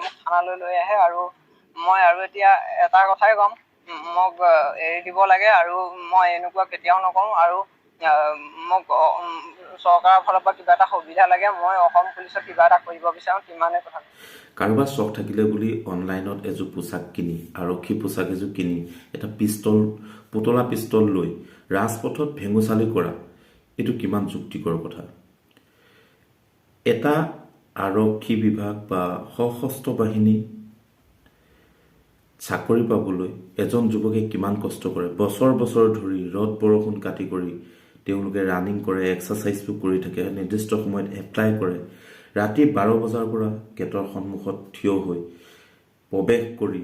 মোক থানালৈ লৈ আহে। আৰু মই আৰু এতিয়া এটা কথাই ক'ম, মোক এৰি দিব লাগে আৰু মই এনেকুৱা কেতিয়াও নকৰোঁ। আৰু মোক চৰকাৰৰ ফালৰ পৰা কিবা এটা সুবিধা লাগে, মই অসম পুলিচত কিবা এটা কৰিব বিচাৰোঁ, সিমানেই কথা। কাৰোবাৰ চখ থাকিলে বুলি অনলাইনত এযোৰ পোচাক কিনি, আৰক্ষী পোচাক এযোৰ কিনি, এটা পিষ্টল, পুতলা পিষ্টল লৈ ৰাজপথত ভেঙুচালি কৰা, এইটো কিমান যুক্তিকৰ কথা? এটা আৰক্ষী বিভাগ বা সশস্ত্ৰ বাহিনী চাকৰি পাবলৈ এজন যুৱকে কিমান কষ্ট কৰে। বছৰ বছৰ ধৰি ৰ'দ বৰষুণ কাটি কৰি তেওঁলোকে ৰানিং কৰে, এক্সাৰচাইজবোৰ কৰি থাকে, নিৰ্দিষ্ট সময়ত এপ্লাই কৰে। ৰাতি 12 বজাৰ পৰা গেটৰ সন্মুখত থিয় হৈ প্ৰৱেশ কৰি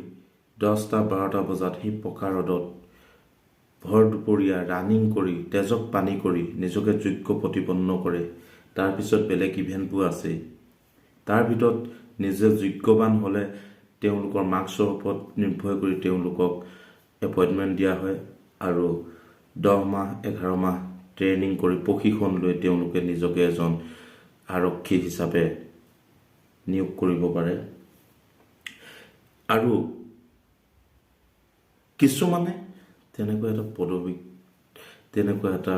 10টা 12টা বজাত সেই পকা ৰ'দত ভৰ দুপৰীয়া ৰানিং কৰি তেজক পানী কৰি নিজকে যোগ্য প্ৰতিপন্ন কৰে। তাৰপিছত বেলেগ ইভেণ্টবোৰ আছেই। তাৰ ভিতৰত নিজে যোগ্যৱান হ'লে তেওঁলোকৰ মাৰ্কছৰ ওপৰত নিৰ্ভৰ কৰি তেওঁলোকক এপইণ্টমেণ্ট দিয়া হয় আৰু 10 মাহ 11 মাহ ট্ৰেইনিং কৰি প্ৰশিক্ষণ লৈ তেওঁলোকে নিজকে এজন আৰক্ষী হিচাপে নিয়োগ কৰিব পাৰে। আৰু কিছুমানে তেনেকুৱা এটা পদবী, তেনেকুৱা এটা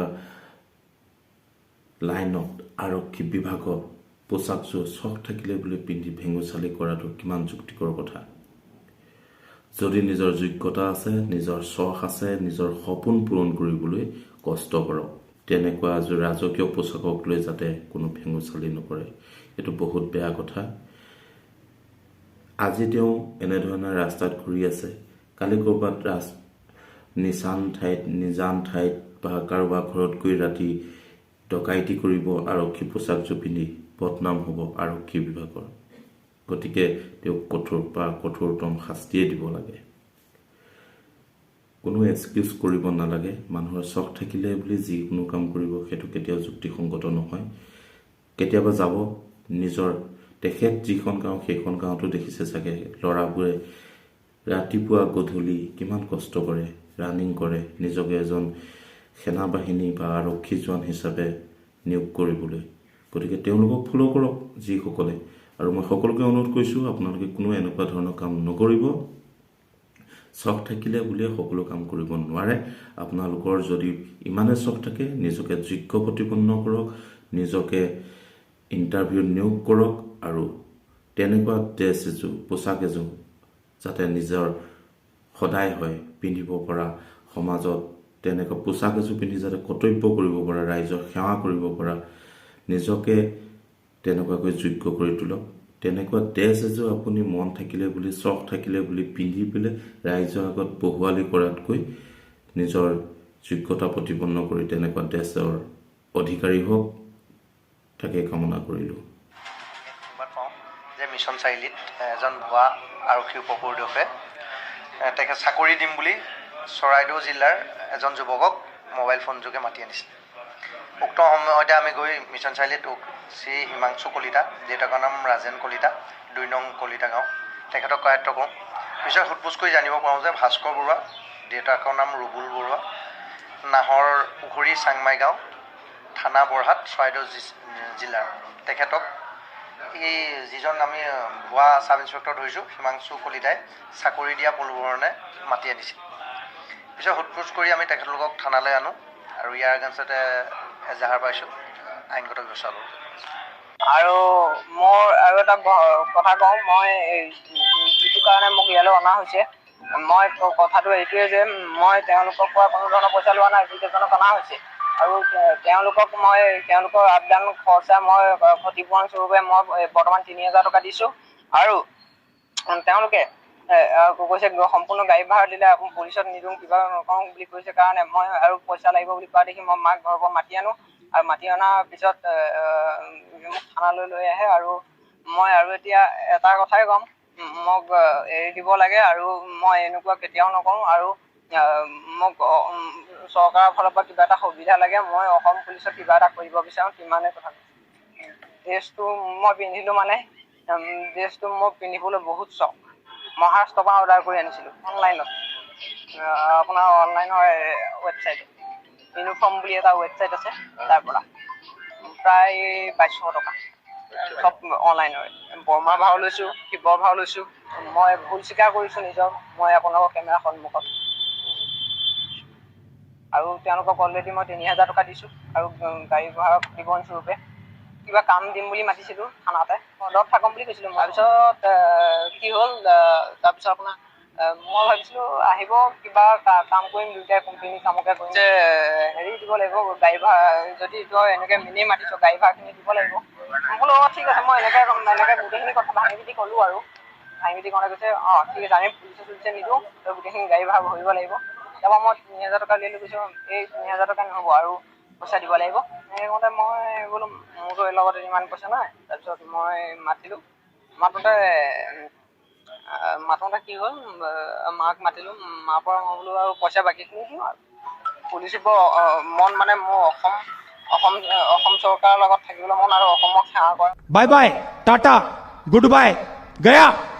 লাইনত আৰক্ষী বিভাগত পোচাকযোৰ চখ থাকিলে বুলি পিন্ধি ভেঙুচালি কৰাটো কিমান যুক্তিকৰ কথা? যদি নিজৰ যোগ্যতা আছে, নিজৰ চখ আছে, নিজৰ সপোন পূৰণ কৰিবলৈ কষ্ট কৰক। তেনেকুৱা এযোৰ ৰাজকীয় পোচাকক লৈ যাতে কোনো ভেঙুচালি নকৰে, এইটো বহুত বেয়া কথা। আজি তেওঁ এনেধৰণে ৰাস্তাত ঘূৰি আছে, কালি ক'ৰবাত নিচান ঠাইত, নিজান ঠাইত বা কাৰোবাৰ ঘৰত গৈ ৰাতি ডকাইতি কৰিব আৰক্ষী পোচাকযোৰ পিন্ধি, বদনাম হ'ব আৰক্ষী বিভাগৰ। গতিকে তেওঁক কঠোৰ বা কঠোৰতম শাস্তিয়ে দিব লাগে। কোনো এক্সকিউজ কৰিব নালাগে। মানুহৰ চখ থাকিলে বুলি যিকোনো কাম কৰিব, সেইটো কেতিয়াও যুক্তিসংগত নহয়। কেতিয়াবা যাব নিজৰ তেখেত যিখন গাঁও, সেইখন গাঁৱতো দেখিছে চাগে, ল'ৰাবোৰে ৰাতিপুৱা গধূলি কিমান কষ্ট কৰে, ৰানিং কৰে নিজকে এজন সেনাবাহিনী বা আৰক্ষী জোৱান হিচাপে নিয়োগ কৰিবলৈ। গতিকে তেওঁলোকক ফ'ল' কৰক যিসকলে। আৰু মই সকলোকে অনুৰোধ কৰিছোঁ, আপোনালোকে কোনো এনেকুৱা ধৰণৰ কাম নকৰিব। চখ থাকিলে বুলিয়ে সকলো কাম কৰিব নোৱাৰে। আপোনালোকৰ যদি ইমানে চখ থাকে, নিজকে যোগ্য প্ৰতিপন্ন কৰক, নিজকে ইণ্টাৰভিউত নিয়োগ কৰক আৰু তেনেকুৱা ড্ৰেছ এযোৰ, পোচাক এযোৰ যাতে নিজৰ সদায় হয় পিন্ধিব পৰা, সমাজত তেনেকুৱা পোচাক এযোৰ পিন্ধি যাতে কৰ্তব্য কৰিব পৰা, ৰাইজৰ সেৱা কৰিব পৰা, নিজকে তেনেকুৱাকৈ যোগ্য কৰি তোলক। তেনেকুৱা ড্ৰেছ এযোৰ আপুনি মন থাকিলে বুলি, চখ থাকিলে বুলি পিন্ধি পেলাই ৰাইজৰ আগত বহুৱালি কৰাতকৈ নিজৰ যোগ্যতা প্ৰতিপন্ন কৰি তেনেকুৱা ড্ৰেছৰ অধিকাৰী হওক, তাকে কামনা কৰিলোঁ। সংবাদ পাওঁ যে মিছন চাৰিআলিত এজন ভুৱা আৰক্ষী উপ পৰিদৰ্শকে তেখেত চাকৰি দিম বুলি চৰাইদেউ জিলাৰ এজন যুৱকক মোবাইল ফোনযোগে মাতি আনিছিল। উক্ত সময়তে আমি গৈ মিছন চাৰিআলিত শ্ৰী হিমাংশু কলিতা, দেউতাকৰ নাম ৰাজেন কলিতা, 2 নং কলিতা গাঁও, তেখেতক কৰায়ত্ব কৰোঁ। পিছত সোধ পোছ কৰি জানিব পাৰোঁ যে ভাস্কৰ বৰুৱা, দেউতাকৰ নাম ৰুবুল বৰুৱা, নাহৰ পুখুৰী, চাংমাই গাঁও, থানা বৰহাট, চৰাইদেউ জিলাৰ, তেখেতক এই যিজন আমি ভুৱা চাব ইন্সপেক্টৰ ধৰিছোঁ, হিমাংশু কলিতাই চাকৰি দিয়া প্ৰলোভনে মাতি আনিছিল। পিছত সোধ পোছ কৰি আমি তেখেতলোকক থানালৈ আনো আৰু ইয়াৰ এগেইনষ্টতে এজাহাৰ পাইছোঁ, আইনগত ব্যৱস্থা ল'ব। আৰু মোৰ আৰু এটা কথা কওঁ, মই যিটো কাৰণে মোক ইয়ালৈ অনা হৈছে, মই কথাটো এইটোৱে যে মই তেওঁলোকৰ পৰা কোনো ধৰণৰ পইচা লোৱা নাই, যিকেইজনক অনা হৈছে। আৰু তেওঁলোকক মই তেওঁলোকৰ আপ ডাউন খৰচা মই ক্ষতিপূৰণ স্বৰূপে মই বৰ্তমান 3000 টকা দিছোঁ। আৰু তেওঁলোকে কৈছে সম্পূৰ্ণ গাড়ী ভাড়া দিলে আকৌ পুলিচত নিদিওঁ, কিবা নকৰোঁ বুলি কৈছে কাৰণে মই আৰু পইচা লাগিব বুলি কোৱা দেখি মই মাক ঘৰৰ পৰা মাতি আনো। আৰু মাতি অনাৰ পিছত মোক থানালৈ লৈ আহে। আৰু মই আৰু এতিয়া এটা কথাই ক'ম, মোক এৰি দিব লাগে আৰু মই এনেকুৱা কেতিয়াও নকৰোঁ। আৰু মোক চৰকাৰৰ ফালৰ পৰা কিবা এটা সুবিধা লাগে, মই অসম পুলিচত কিবা এটা কৰিব বিচাৰোঁ, সিমানেই কথা। ড্ৰেছটো মই পিন্ধিলোঁ, মানে ড্ৰেছটো মোৰ পিন্ধিবলৈ বহুত চখ। মহাৰাষ্ট্ৰৰ পৰা অৰ্ডাৰ কৰি আনিছিলোঁ অনলাইনত, আপোনাৰ অনলাইনৰ ৱেবছাইটত, ইউনিফৰ্ম বুলি এটা ৱেবছাইট আছে, তাৰ পৰা প্ৰায় 2200 টকা। চব অনলাইনৰে। বৰমাৰ ভাও লৈছোঁ, শিৱৰ ভাও লৈছোঁ। মই ভুল স্বীকাৰ কৰিছোঁ নিজৰ, মই আপোনালোকৰ কেমেৰাৰ সন্মুখত। আৰু তেওঁলোকক অলৰেডি মই 3000 টকা দিছোঁ আৰু গাড়ী ভাড়া স্বৰূপে। কিবা কাম দিম বুলি মাতিছিলোঁ থানাতে, পদত থাকম বুলি কৈছিলোঁ। তাৰপিছত কি হ'ল, তাৰপিছত আপোনাৰ মই ভাবিছিলোঁ আহিব, কিবা কাম কৰিম দুয়োটাই, কোম্পানী কামকে কৰিম, যে হেৰি দিব লাগিব গাড়ী ভাড়া, যদি তই এনেকৈ এনেই মাতিছ গাড়ী ভাড়াখিনি দিব লাগিব। মই ক'লো অঁ ঠিক আছে, মই এনেকৈ এনেকৈ গোটেইখিনি কথা ভাঙি পিটি ক'লোঁ। আৰু ভাঙি পিটি কওঁতে কৈছে অঁ ঠিক আছে, আমি পুলিচে চুলিচে নিদিওঁ, তই গোটেইখিনি গাড়ী ভাড়া ভৰিব লাগিব। তাৰপৰা মই 3000 টকা উলিয়াই লৈ কৈছোঁ, এই 3000 টকা নহ'ব আৰু পইচা দিব লাগিব। এনেকৈ কওঁতে মই বোলো মোৰতো এই লগত ইমান পইচা নাই। তাৰপিছত মই মাতিলোঁ, মাতোঁতে মাতোঁতে কি হ'ল, মাক মাতিলোঁ। মাৰ পৰা মই বোলো আৰু পইচা বাকীখিনি দিওঁ আৰু পুলিচ মন, মানে মোৰ অসম অসম অসম চৰকাৰৰ লগত থাকিবলৈ মন আৰু অসমক সেৱা কৰা। Bye bye, tata, good bye, Gaya.